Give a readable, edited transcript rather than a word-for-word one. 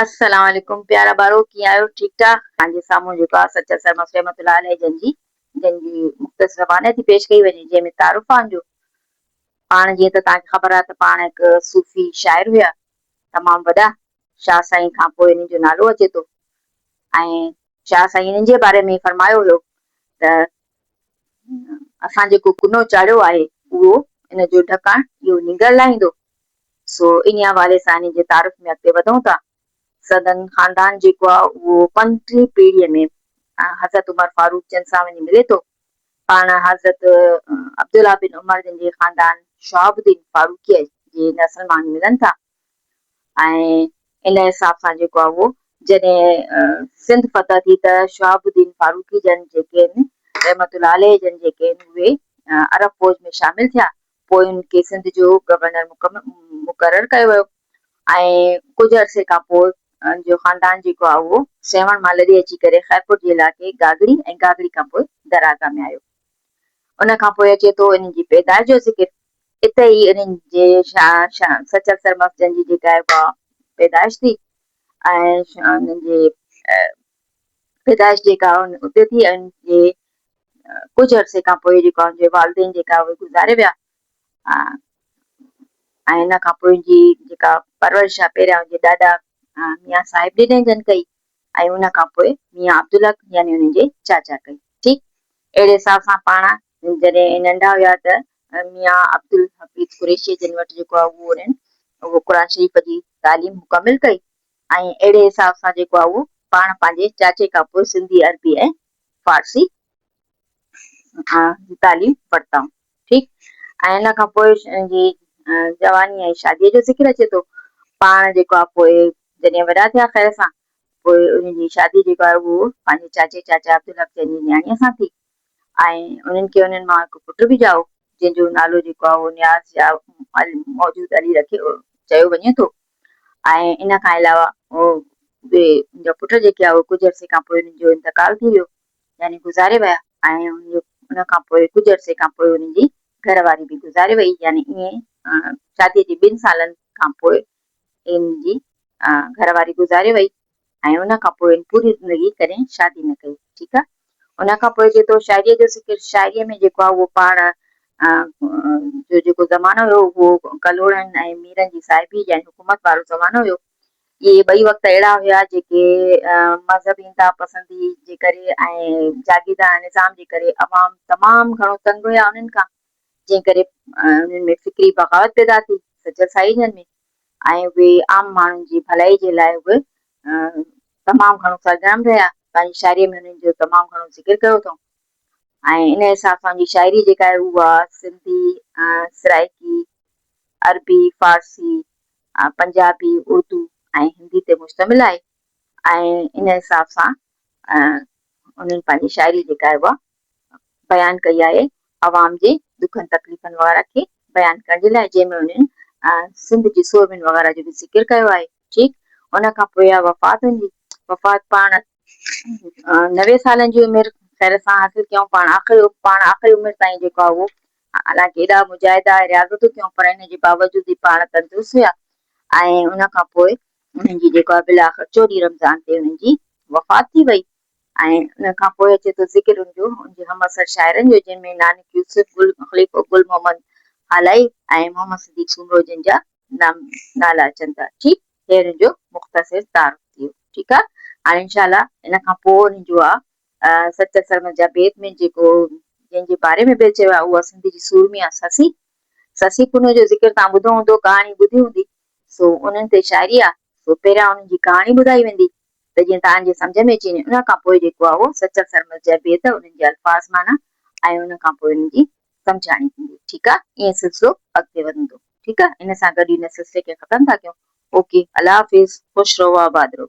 السلام عليڪم پيارا ٻارو ڪيئن آهيو ٺيڪ ٺاڪ توهان جي سامهون جيڪو آهي سچل سرمست رحمت الله عليه جن جي جن جي مختصر رواني ٿي پيش ڪئي وڃي جنهن ۾ تعارف آهن جو پاڻ جيئن ته توهان کي خبر آهي ته پاڻ هڪ صوفي شاعر هيا تمام وڏا شاهه سائين کان پوء انهن جو نالو اچي ٿو ۽ شاهه سائين انهن جي باري ۾ فرمايو هيو ته اسان جيڪو ڪنو چاڙهيو آهي اهو ان جو ڍڪاڻ اهو نينگر لاهيندو سو انهي حوالي سان انهن جي تعارف ۾ اڳتي وڌون ٿا. سندن خاندان جيڪو آهي اهو پنجٽيهين پيڙهيء ۾ حضرت عمر فاروق جن سان وڃي ملي ٿو. پاڻ حضرت عبدالله بن عمر جن جي خاندان شهاب الدين فاروقيء جي نسل مان وڃي ملن ٿا ۽ ان حساب سان جيڪو آهي اهو جڏهن سنڌ فتح ٿي ته شهاب الدين فاروقي جن جيڪي آهن رحمة الله عليه جن جيڪي آهن اهي عرب فوج ۾ شامل ٿيا پوء ان کي سنڌ جو گورنر مقرر ڪيو ويو ۽ ڪجهه عرصي کان پوء ان جو خاندان جيڪو آهي اهو سيوهڻ مان لڏي اچي ڪري خيرپور جي علائقي گاگڙي ۽ گاگڙي کان پوء دراگا ۾ آيو. ان کان پوء اچي ٿو انهن جي پيدائش جو ذڪر. اتي ئي انهن جي سچل سرمست جن جي جيڪا آهي اها پيدائش ٿي ۽ انهن جي پيدائش جيڪا اتي ٿي ۽ ان جي ڪجهه عرصي کان پوء جيڪو آهي ان جي والدين جيڪا اهي گذاري ويا ۽ ان کان پوء جي جيڪا پرورش آهي پهريان ان جي ڏاڏا ميان صاحب ڏني جن ڪئي ۽ ان کان پوء ميان عبدالحق يعني انهن جي چاچا ڪئي ٺيڪ اهڙي حساب سان پاڻ جڏهن ننڍا هيا ته ميان عبدالحفيظ قريشي جن وٽ جيڪو آهي اهو انهن اهو قرآن شريف جي تعليم مڪمل ڪئي ۽ اهڙي حساب سان جيڪو آهي اهو پاڻ پنهنجي چاچي کان پوء سنڌي، عربي ۽ فارسي جي تعليم ورتائون. ٺيڪ ۽ ان کان پوء جي جواني ۽ شاديء جو ذڪر اچي ٿو. پاڻ جيڪو آهي پوء جڏهن وڏا ٿيا خير سان پوء انهن جي شادي جيڪو آهي اهو پنهنجي چاچي چاچا عبدالحق جن جي نياڻيء سان ٿي ۽ انهن کي انهن مان هڪ پٽ به ڄائو جنهن جو نالو جيڪو آهي اهو نياز يا موجود علي رکيو چيو وڃي ٿو. ۽ ان کان علاوه اهي ان جا پٽ جيڪي هئا اهي ڪجهه عرصي کان پوء انهن جو انتقال ٿي ويو يعني گذاري ويا ۽ ان کان پوء ڪجهه عرصي کان پوء انهن جي گهر واري به گذاري وئي يعني ائين شادي جي ٻن سالن کان پوء ان جي گهر واري گذاري وئي ۽ ان کان پوء هن پوري زندگي ڪڏهن شادي نه ڪئي ٺيڪ آ ان کان پوء جيتو شاعريء جو ذڪر شاعريء ۾ جيڪو آ اهو پاڻ جو جيڪو زمانو هيو اهو ڪلهوڙن ۽ ميرن جي صاحبي يعني حڪومت وارو زمانو هيو اهي ٻئي وقت اهڙا هيا جيڪي مذهبي انتها پسندي جي ڪري ۽ جاگيرداڻا نظام جي ڪري عوام تمام گهڻو تنگ هيا انهن کان جنهن ڪري انهن ۾ فڪري بغاوت پيدا ٿي سچل سائين جن ۾ ۽ اهي عام ماڻهن جي ڀلائي جي لاء اهي تمام گهڻو سرگرم رهيا. پنهنجي شاعريء ۾ انهن جو تمام گهڻو ذڪر ڪيو اٿئون ۽ ان حساب سان ان جي شاعري جيڪا آهي اها سنڌي، سرائيڪي، عربي، فارسي، پنجابي، اردو ۽ هندي تي مشتمل آهي ۽ ان حساب سان انهن پنهنجي شاعري جيڪا آهي اها بيان ڪئي آهي عوام جي ڏکن تڪليفن وغيره کي بيان ڪرڻ جي لاء جنهن ۾ انهن سنڌ جي سورمين وغيره جو به ذڪر ڪيو آهي ٺيڪ ان کان پوء آهي وفات ان جي وفات پاڻ 90 سالن جي عمر خير سان حاصل ڪيائون پاڻ آخري پاڻ آخري عمر تائين جيڪو آهي اهو حالانڪه ايڏا مجاهدا ۽ رياضتون ڪيون پر ان جي باوجود به پاڻ تندرست هيا ۽ ان کان پوء انهن جي جيڪو آهي بالاخر 14 رمضان تي انهن جي وفات ٿي وئي ۽ ان کان پوء اچي ٿو ذڪر ان جو ان جي همعصر شاعرن جو جن ۾ نانڪ يوسف، گل خليفو گل محمد هالائي ۽ محمد صديق سومرو جن جا نالا اچن ٿا. ٺيڪ هي انهن جو مختصر تعارف ٿي ويو. ٺيڪ آ هاڻي انشاء الله ان کان پوء انهن جو آ سچل سرمست جا بيت ۾ جيڪو جنهن جي باري ۾ بيت چيو آ اها سنڌ جي سورمي آ سسي. سسي پنهون جو ذڪر توهان ٻڌو هوندو ڪهاڻي ٻڌي هوندي سو انهن تي شاعري آ سو پهريان انهن جي ڪهاڻي ٻڌائي ويندي ته جيئن توهان جي سمجهه ۾ اچي وڃي. ان کان پوء جيڪو آهي اهو سچل سرمست جا بيت، انهن جي الفاظ معنيٰ ۽ ان کان پوء انهن جي سمجهاڻي ٿيندي. ٺيڪ آهي؟ ائين سلسلو اڳتي وڌندو. ٺيڪ آهي؟ ان سان گڏ ئي ان سلسلي کي ختم ٿا ڪيون. اوڪي. الله حافظ. خوش رهو آباد رهو.